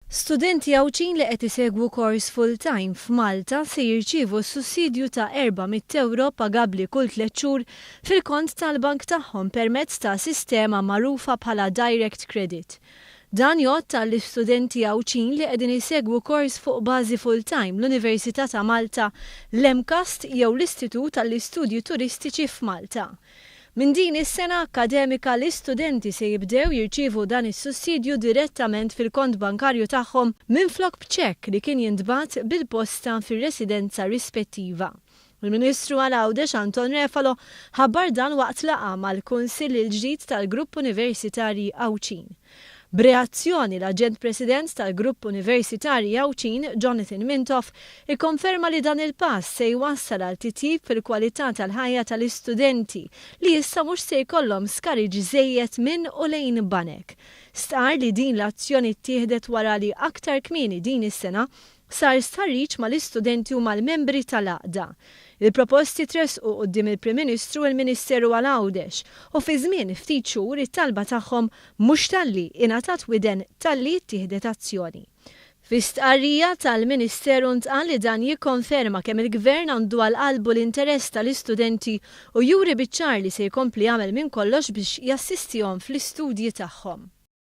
Studenti Għawdxin li qed isegwu kors full-time f'Malta se jirċievu sussidju ta' 400 ewro pagabbli kull tliet xhur fil-kont tal-bank tagħhom permezz ta' sistema magħrufa bħala Direct Credit. Dan jgħodd għall-istudenti Għawdxin li qegħdin isegwu kors fuq bażi full-time l-Università ta' Malta, l-MCAST jew l-Istitut għall-Istudji Turistiċi f'Malta. Minn din is-sena akkademika l-istudenti se jibdew jirċievu dan is-sussidju direttament fil-kont bankarju tagħhom minflok b'ċekk li kien jintbagħat bil-posta fir-residenza rispettiva. Il-Ministru għal Għawdex Anton Refalo ħabbar dan waqt laqgħa mal-Kunsill il-ġdid tal-Grupp Universitarji Għawdxin. B'reazzjoni, l-Aġent President tal-Grupp Universitarji Għawdxin, Jonathan Mintoff, ikkonferma li dan il-pass se jwassal għal titjib fil-kwalità tal-ħajja tal-istudenti li issa mhux se jkollhom skariġġ żejjed minn u lejn banek. Stqarr li din l-azzjoni ttieħdet wara li aktar kmieni din is-sena sar stħarriġ mal-istudenti u mal-membri tal-għaqda. Il-proposti tressqu quddiem il-Prim Ministru u l-Ministeru għal Għawdex u fi żmien ftit xhur it-talba tagħhom mhux talli ingħatat widen talli ttieħdet azzjoni. Fi stqarrija tal-Ministeru ntqal li dan jikkonferma kemm il-Gvern għandu għal qalbu l-interess tal-istudenti u juri biċ-ċar li se jkompli jagħmel minn kollox biex jassistihom fl-istudji tagħhom.